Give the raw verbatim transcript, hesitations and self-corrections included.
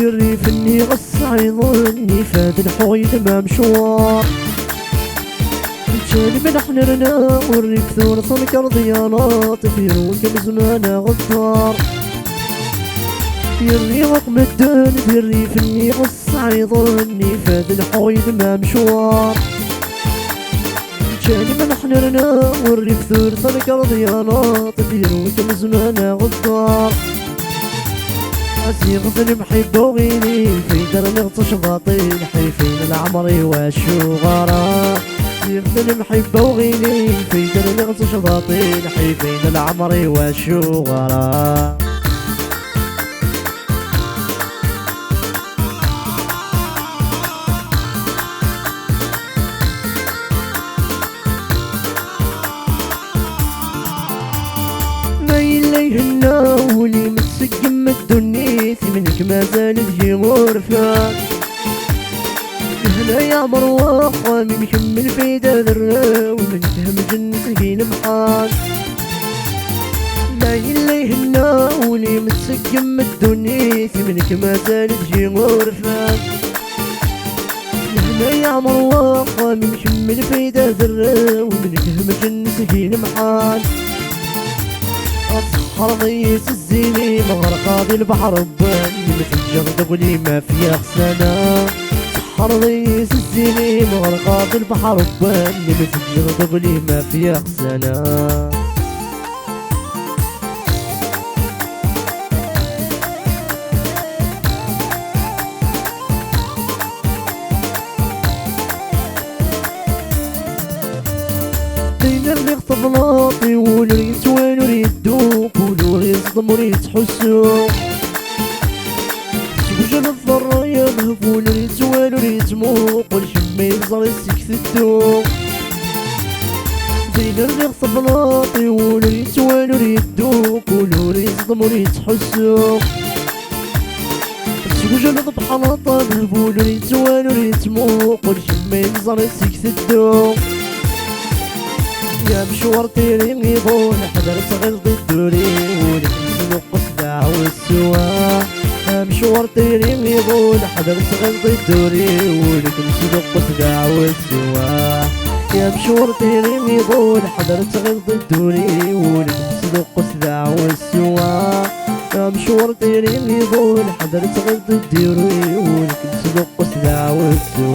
Rrif-nni ɣas ɛiḍen, ifad lḥuɣ yetma mecwar. Ččan lemleḥ nerna, ur rrif tura tenkerḍ ya laṭif, yerwek am zzman aɣeddar. Yerriɣ akk medden di rrif-nni ɣas ɛiḍen, ifad lḥuɣ yetma mecwar. Ččan lemleḥ nerna, ur rrif tura tenkerḍ ya laṭif, yerwek am zzman aɣeddar. Ziɣ d lemḥibba uɣilif i d-rniɣ d tecḍaṭin, ḥifin leɛmer-iw acuɣer. Ziɣ d lemḥibba uɣilif i d-rniɣ d tecḍaṭin, ḥifin leɛmer-iw acuɣer. Ma yella ihenna wul-im, tseggem ddunit, i nekk mazal deg-i urfan. Lehna yeɛmer wexxam-im, kemmel fayda d rrew, i nekk hemǧen seg-i lemḥan. Ma yella ihenna wul-im, tseggem ddunit, i nekk mazal deg-i urfan. Lehna yeɛmer wexxam-im, kemmel fayda d rrew, i nekk hemǧen seg-i lemḥan. Ad tseḥḥreḍ-iyi s zzin-im, ɣerqeɣ di lbeḥr n wallen, teǧǧiḍ-d aglim ɣef yiɣsan-a. Tseḥḥreḍ-iyi s zzin-im, ɣerqeɣ di lbeḥr n wallen, teǧǧiḍ-d aglim ɣef yiɣsan-a. Din rniɣ teblaḍ, i wul ur yettwali ur yedduqul, ur yeẓdem ur yettḥussu. Seg ujenḍ d ṛṛay amehbul, ur yettwali ur yettmuqul, kemm i yeẓri seg teddu. Din rniɣ teblaḍ, i wul ur yettwali ur yedduqul, ur yeẓdem ur yettḥussu. Seg ujenḍ d ṛṛay amehbul, ur yettwali ur yettmuqul, kemm i yeẓri seg teddu. Ya mecwar tiri iḍul, ḥder tɣileḍ idduri, ul-ik nesnuqqus d aɛwessu. Ya mecwar tiri iḍul, ḥder tɣileḍ idduri, ul-ik nesnuqqus d aɛwessu. Ya mecwar tiri iḍul, ḥder tɣileḍ idduri, ul-ik nesnuqqus d aɛwessu. Ya mecwar tiri iḍul, ḥder tɣileḍ idduri, ul-ik nesnuqqus d aɛwessu.